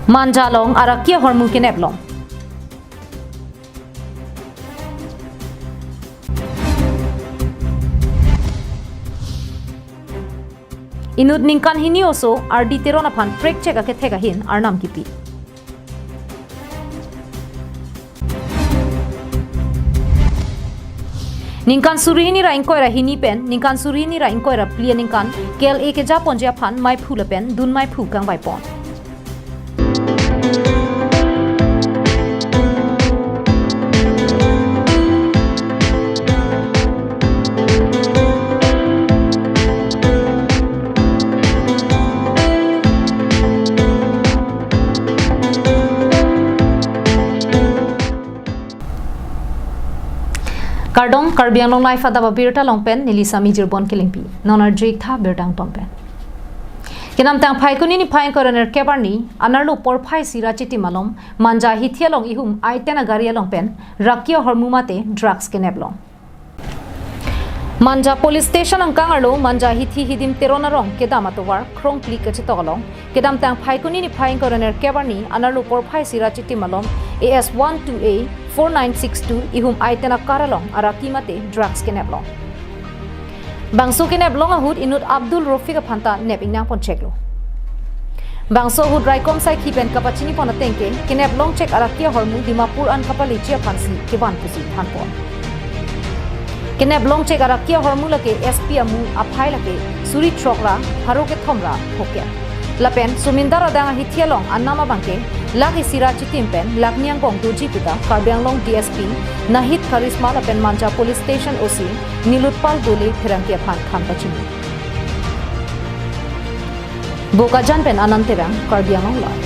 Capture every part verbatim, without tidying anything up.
Manja along araki ahormu kenep long. Inut ningkan hini oso R D Teron aphan prekchek akethek ahin arnam kipi. Ningkan suri hini ra ingkoi ra hini pen ningkan suri hini ra ingkoi ra phli aningkan K L A kejaponji aphan maiphu lapen dun maiphu kangvaipon. Kardom, Karbi Anglong Live adap abirta along pen neli Sami Jirbon Kilingpi. Non arju-ik tha birta angton pen. Kedamtang Phaikuni niphai ingkoi ra nerkep arni, anerlo porphai isi ra chitim malom, Manja hithi along ihum aiten agari along pen, raki ahormu mate drugs kenep long. Manja Police Station angkang arlo Manja hithi Hidim Teron arong kedam atovar krongkli kachetok along, kedamtang Phaikuni niphai ingkoi ra nerkep arni anerlo porphai isi ra chitim malom A S one two A four nine six two ihum aiten akar along araki mate drugs kenep long. Bangso kenep long ahut inut Abdul Rofik aphan ta nep ingnang poncheklo. Bangso ahut raikom saikhi pen kapachini pon ateng ke, kenep longchek araki ahormu Dimapur an kapaleji aphansi kevan pusi thanpon. Kenep longchek araki ahormu lake S P amu aphai lake suri throk ra pharo kethom ra phokep. Lapen Sumindar adang ahithi along anam abangke lakh isi ra chitim pen lakh ni angbong doji puta Karbi Anglong D S P Nahit Karisma lapen Manja Police Station O C Nilotpal Dole pherangke aphan than pachini. Bokajan pen Anand Terang, Karbi Anglong Live.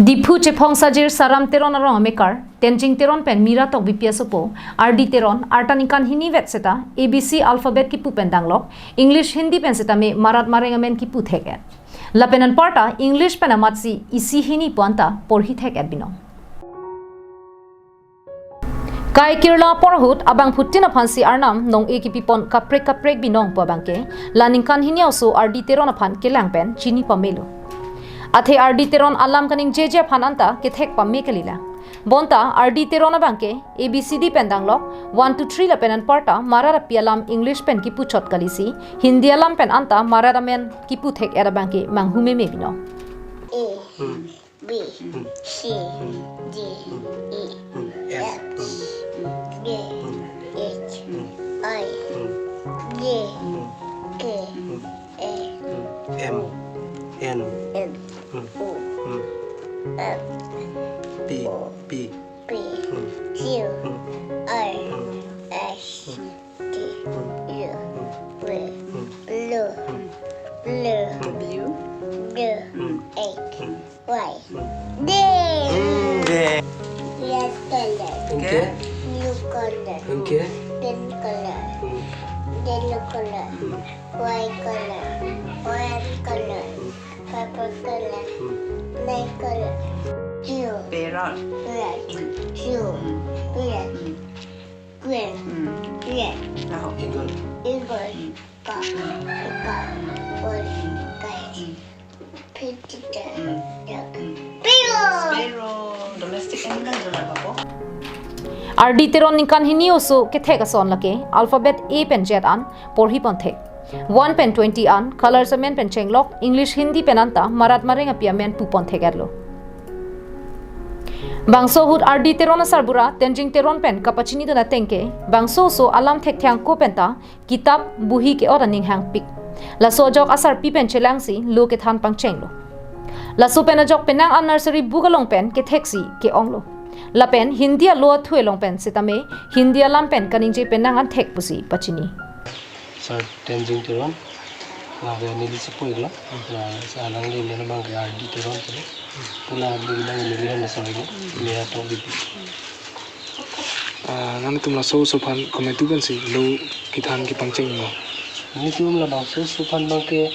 Diphu Chephong Sajir Saram Teron arong amekar, Tenzing Teron pen Mira Tokbipi asopo, R D Teron, arta ningkan hini vet seta, A B C alphabet kipu pen danglok, English Hindi pen setame Marat Mareng amen kipu thek-et. Lapen anparta, English pen amatsi isi hini pu anta porhi thek-et binong. Kai kirla apor ahut abangphutin aphansi arnam nong-e kipipon kaprek kaprek binong pu abangke, la ningkan hini oso R D Teron aphan kelang pen chini pamelo. Athe R D Teron alam kaningjeje aphan anta kethek pame kalilang. Bonta R D Teron abangke A B C D pen danglok one two three lapen anparta Marat api alam English pen kipuchot kalisi, Hindi alam pen anta Marat amen kipu thek-et abangke manghu meme binong. A, Hmm. B, Hmm. C, Hmm. D, Hmm. E, Hmm. F, F, Hmm. G, Hmm. H, Hmm. I, Hmm. J, Hmm. K, Hmm. L, Hmm. M, N, M, Hmm. O, Hmm. F, P, O, P, P, Hmm. Q, Hmm. R, Hmm. S, Hmm. T, Hmm. U, Hmm. V, Hmm. L, Hmm. L, Hmm. W, D, Hmm. X, Hmm. Y. Hmm. D. Hmm, D. Red color. Okay. Blue color. Okay. Green color. Hmm. Yellow color. Hmm. White color. Orange color. Hmm. Purple color. Hmm. Black color. Blue. Parrot. Red. Hmm. Blue. Hmm. Red. Hmm. Green. Hmm. Red. Laho. Eagle. Eagle. Hmm. Peacock. Hmm. Peacock. Bird. Hmm. Kite. Hmm. Duck. Hmm. Sparrow. Sparrow. Domestic animal jo la, Bapo. R D Teron ningkan hini oso kethek ason lake alphabet A pen Z an porhi pon thek. One pen twenty an colors amen pen chenglok, English Hindi pen anta Marat Mareng api amen pu pon thek-etlo. Bangso ahut R D Teron asarbura Tenzing Teron pen kapachinidun ateng ke, bangso oso alam thekthe angko penta kitap buhi ke-ot aning hangpik. Laso ajok asarpi pen chelangsi lo kethan pangchenglo. Laso pen ajok penang an nursery book along pen ketheksi ke-onglo. Lapen Hindi alo athu along pen setame Hindi alam pen kaningje penang an thek pusi pachini. Sir Tenzing Teron, lake neli chepo-iklo, la sa alangli amen abangke R D Teron pulo. Pu la abang neli hem asar-iklo, Mira Tokbipi. Ah, nangtum laso oso aphan kometu pensi lo kethan kepangcheng lo? Nelitum labangso oso aphan abangke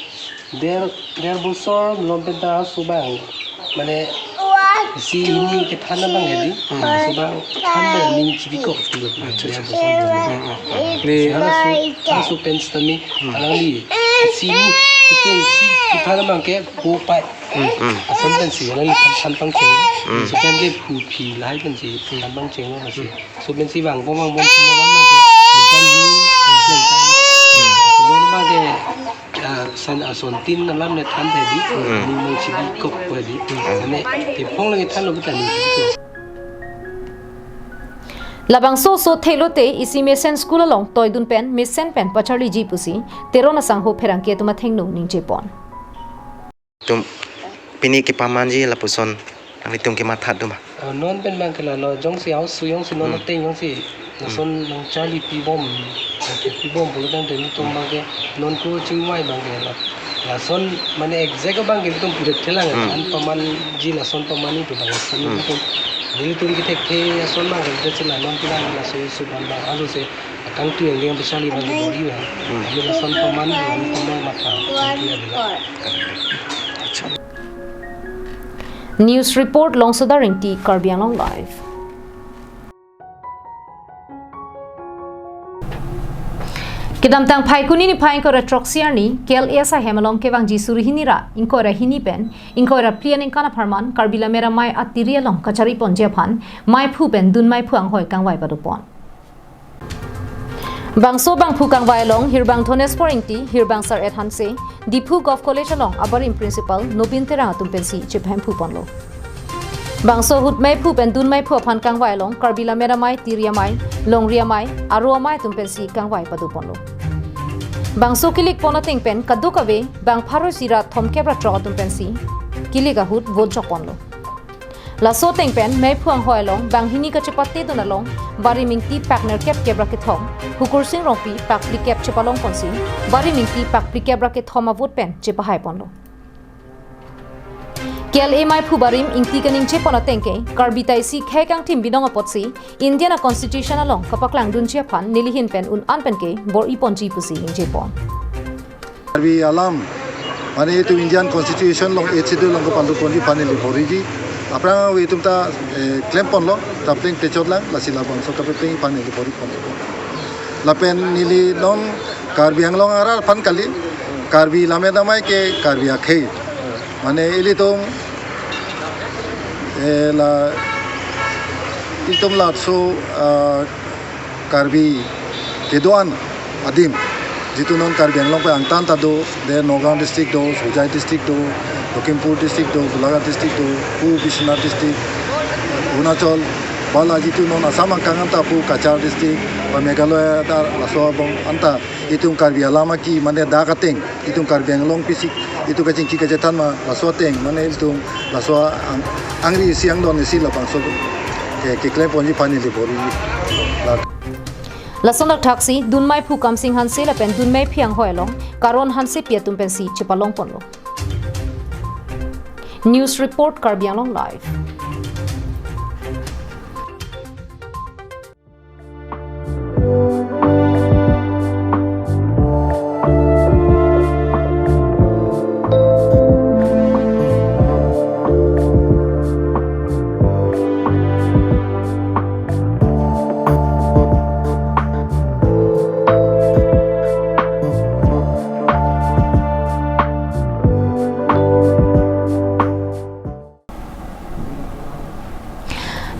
der, der bosor malom penta oso abang, mane, Isi hini kethan abang hedi. Hmm. Laso abang than abang ning chibikok tu. Acha, acha. Hmm, hmm, hmm. Ni halaso, halaso pen sitame, hmm, alangli isi hini, isi hini kethan abang ke po pai. Hmm, hmm. Ason pensi alangli than, than pangcheng. Hmm. Laso pen ke puphi lahai pensi than pangcheng lo masi. Hmm. Laso pensi vangpo vangpo si non abang ke ningkan hini, hmm, ningkan. Hmm. Si non abang ke, ah, san asontin alam ne than hedi, hmm, ning mang chibikok hedi. Hmm. Sane tephong lang thanlo kita ning chibikok. Labangso oso thelo te isi mesen school along toidun pen mesen pen pacharliji pusi Teron asangho pherangke atum athengno ningjepon. Itum pini kepamanji lapuson nanglitum kematha doma? Oh, non pen abang ke lalo jongsi house su jongsi non, hmm, ateng jongsi lason, hmm, nangcharli pibom, nangke pibom pulo tangte nelitum abang ke non ko chingvai abang ke la, lason mane exact abang ke nelitum pudet thelang, hmm, an pamanji lason pamanji pu abang lason, hmm, nelitum, nelitum kethekthe ason abang ke jachila non kilang laso su abang abang alo se akangtui angdeng pacharli abang ke bor-i abang. Hmm. Kami lason paman, kami paman matha, kami ada. News report Longsodar Ingti, Karbi Anglong Live. Kedamtang Phaikuni niphai ingkoi ra throksi arni, K L A ahem along kevangji suri hini ra ingkoi ra hini pen ingkoi ra phli aningkan apharman Karbi Lammet Amei atiri along kachari ponji aphan maiphu pen dun maiphu anghoi kangvai padopon. Bangso bangphu kangvai along Hirbang Dhoneswar Ingti, Hirbang Sar-et Hanse, Diphu Govt College along abarim Principal Nobin Terang atum pensi chepahemphu ponlo. Bangso ahut maiphu pen dun maiphu aphan kangvai along Karbi Lammet Amei, Tiri Amei, Longri Amei, Aro Amei atum pensi kangvai padoponlo. Bangso kilik pon ateng pen kadokave bang pharo isi ra thomkep ra throk atum pensi kilik ahut vote jok ponlo. Laso ateng pen maiphu anghoi along banghini kachepate dun along Barim Ingti pak nerkep kep ra kethom, Hukursing Rongpi pak phlikep chepalong ponsi Barim Ingti pak phlikep ra kethom avote pen chepahai ponlo. K L A maiphu Barim Ingti kaningje pon ateng ke Karbi ta isi khei kangthim binong apotsi Indian a-constitution along kapaklang dunji aphan nelihin pen un-an pen ke bor-i ponji pusi ningje pon. Karbi alam, mane itum Indian Constitution along Eighth Schedule along kepado ponji aphan neli bor-iji. Aphrang ave itum ta, eh, klem ponlo, ta pleng techot lang, lasi labangso kapepleng aphan neli bor-i pon. Lapen neli non Karbi Anglong arat aphan kali, Karbi Lammet Amei ke Karbi akhei. Mane ilitum, eh, la, itum laso, ah, Karbi kedo-an adim, jitu non Karbi Anglong pen angtan ta do, de Nagaon district do, Hojai district do, Lakhimpur district do, Golaghat district do, Pu Biswanath district, Arunachal, bala jitu non Assam angkang anta pu Cachar district, ba Meghalaya ta laso abang anta itum Karbi alam aki mane dak ateng, itum Karbi Anglong pisi, itum kachingki kachethan ma laso ateng, mane itum laso ang-, angri isi angdon isi labangso ke, keklem ponji aphan neli bor-i. La- Lason dak thaksi dun maiphu Kamsing Hanse lapen dun maiphi anghoi along Karon Hansepi atum pensi chepalong ponlo. News report Karbi Anglong Live.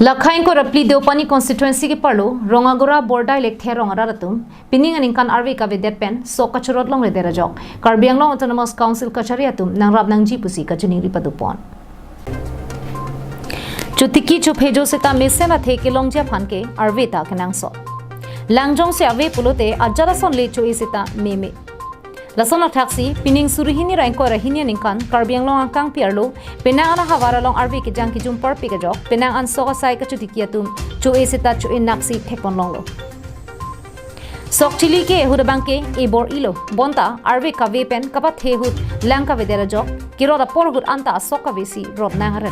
Lakha ingkoi ra phli Deopani constituency keparlo Rongagora Bordai Lekthe arong arat atum pining aningkan arve kavedet pen sok kachorot longledet ajok Karbi Anglong Autonomous Council kachari atum nangrap nangji pusi kachiningri padopon. Chotiki chophejo seta mesen athe kelongji aphan ke arve ta kenangsot. Lang jongsi ave pulote ajat ason le cho-e seta meme. Lason athaksi, pining suri hini ra ingkoi ra hini aningkan, Karbi Anglong angkangpi arlo, penang an ahavar along arve kejang kejum parpik ajok, penang an sok asai kachotiki atum, cho-e seta cho-e naksi thekpon longlo. Sok chili ke ahut abang ke, e bor-ilo, bonta, arve kave pen, kapathe ahut, lang kavedet ajok, kerot apor ahut anta asok kavesi, rot nang aret.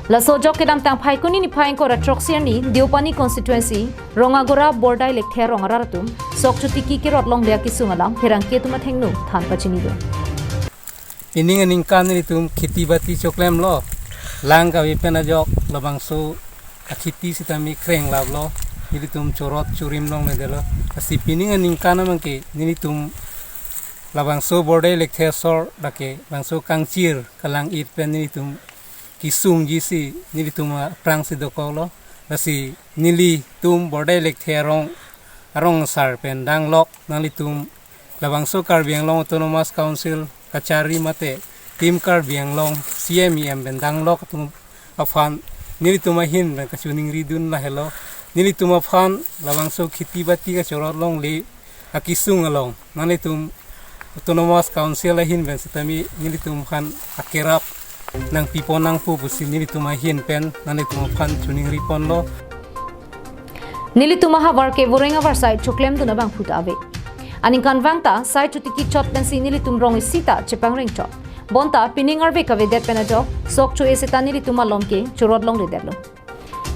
Laso ajok kedamtang Phaikuni niphai ingkoi ra throksi arni, Deopani constituency, Rongagora Bordai Lekthe arong arat atum, sok chotiki kerot longle akesung alam pherangke atum athengno than pachinidun. Pining aningkan ilitum kheti bati choklemlo. Lang kave pen ajok labangso akheti sitame kreng laplo, nelitum chorot chorim longledetlo. Lasi pining aningkan abangke nelitum labangso Border Elekthe asor lake bangso kangchir kalang-it pen nelitum kesungji si nelitum aphrang si dokoklo. Lasi nelitum Border Elekthe arong, arong asar pen danglok nanglitum labangso Karbi Anglong Autonomous Council kachari mate Team Karbi Anglong C M E M pen danglok atum aphan nelitum ahin pen kachiningridun lahelo. Nelitum aphan labangso kheti bati kachorot longle akesung along nanglitum Autonomous Council ahin pen sitame nelitum aphan akerap nangpipon nangpo pusi nelitum ahin pen nanglitum aphan chiningriponlo. Nelitum ahavar ke voreng avarsai choklemdun abangphu ta ave. Aningkanvang ta sai chotiki chot pensi nelitum rong isi ta chepangreng chot. Bonta pining arve kavedet pen ajok sok cho-e seta nelitum malom ke chorot longledetlo.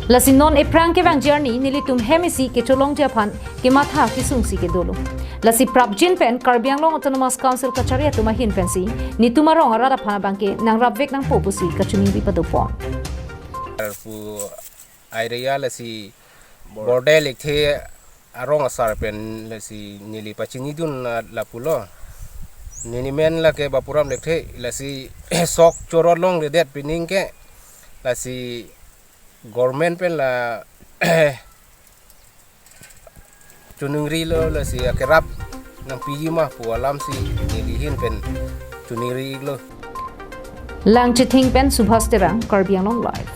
Lasi non ephrang kevangji arni nelitum hem isi kecholongji aphan kematha kesungsi kedolo. Lasi prapjin pen Karbi Anglong Autonomous Council kachari atum ahin pensi netum arong arat aphan abangke nangrapvek nangpo pusi kachiningri padopon. Pu area lasi Border Elekthe arong asar pen lasi neli pachinidun, ah, lapulo. Neli men lake Bapuram Lekthe, lasi sok chorot longledet pining ke, lasi government pen la chiningrilo, lasi akerap nangpiji ma pu alam si neli ahin pen chiningrilo. Langchithing pen Subhas Terang, Karbi Anglong Live.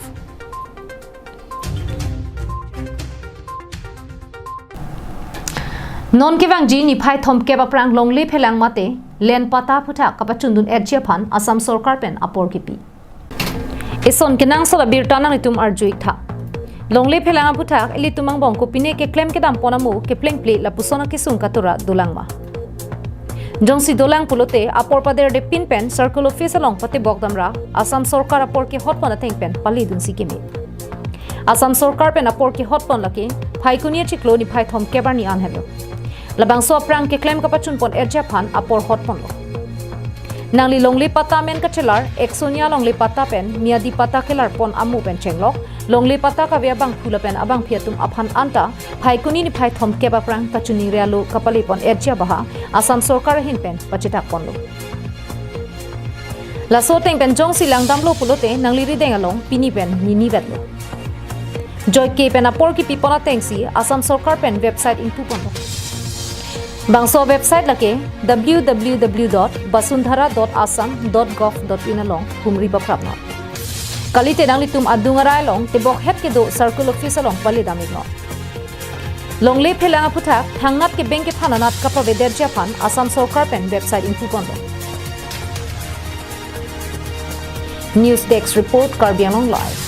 Non kevangji niphai thomkep aphrang longle phelang mate land patta aphuthak kapachundun-etji aphan Assam Sorkar pen apor kipi. Eson kenangsot abirta nanglitum arju-ik tha. Longle phelang aphuthak ilitum angbong kopine keklem kedampon amo keplengple lapuson akesung katura dolang ma? Jongsi dolang pulote apor paderde pin pen Circle Office along patebok damra Assam Sorkar apor kehotpon ateng pen palidunsi keme. Assam Sorkar pen apor kehotpon lake Phaikuni achiklo niphai thomkep arni an helo. Labangso aphrang keklem kapachunpon-etji aphan apor hotponlo. Nangli longle patta amen kachelar, eksonia longle patta pen miyadi patta kelarpon amo pen chenglok, longle patta kave abangphu lapen abangpi atum aphan anta Phaikuni niphai thomkep aphrang kachiningri alo kapalepon-etji abaha Assam Sorkar ahin pen pachethakponlo. Laso ateng pen jongsi langdamlo pulote nangli rideng along pini pen nini vetlo. Joike pen apor kipipon atengsi Assam Sorkar pen website ingpuponlo. Bangso website lake w w w dot basundhara dot assam dot gov dot in along humri paprapnon. Kalite nanglitum adung arai along tebokhet kedo Circle Office along palidam-iknon. Longle phelang aphuthak thangnat kebeng kephan anat kapavedetji aphan Assam Sorkar pen website ingpuponlo. News Desk Report, Karbi Anglong Live.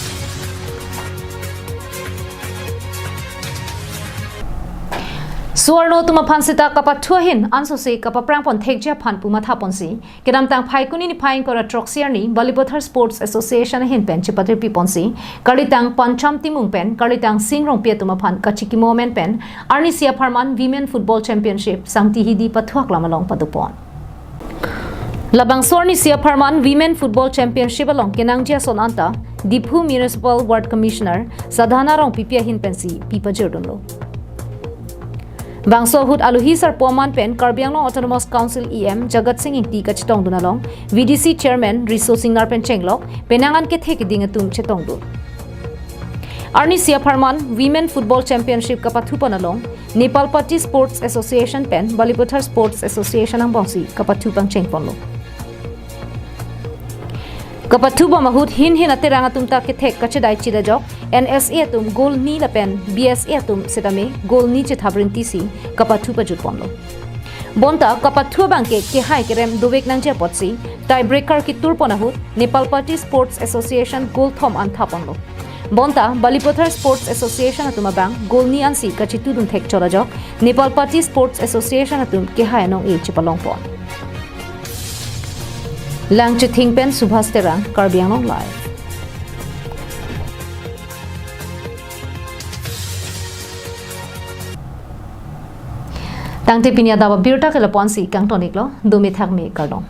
Suarno atum aphan seta kapathu ahin ansose kapaprangpon thekji aphan pu mathaponsi kedamtang Phaikuni niphai ingkoi ra throksi arni Balipathar Sports Association ahin pen chepatirpiponsi karlitang Pancham Timung pen karlitang Sing Rongpi atum aphan kachikimo amen pen arnisi apharman Women Football Championship Sangti Hidi pathuaklam along padopon. Labangso arnisi apharman Women Football Championship along kenangji ason anta Diphu Municipal Ward Commissioner Sadhana Rongpipi ahin pensi pipajirdunlo. Bangso ahut alohi sarpo aman pen Karbi Anglong Autonomous Council E M Jagat Sing Engti kachetongdun along V D C Chairman Riso Singnar pen chenglok penang an kethe keding atum chetongdun. Arnisi apharman Women Football Championship kapathupon along Nepal Patti Sports Association pen Balipathar Sports Association angbongsi kapathu pangchengponlo. Kapathubom ahut hin hin aterang atum ta kethek kachedai chit ajok N S A atum goal ni lapen B S A atum setame goal ni chethap rintisi kapathu pajutponlo. Bonta kapathu abangke kehai kerem dovek nangji apotsi tiebreaker keturpon ahut Nepal Patti Sports Association goal thom an thaponlo. Bonta Balipathar Sports Association atum abang goal ni ansi kachitudun thekchot ajok Nepal Patti Sports Association atum kehai anong-e chepalongpon. Langchithing pen Subhas Terang, Karbi Anglong Live. Tangte pini adap abirta ke lapu-ansi kangton-iklo, dome thakme kardom.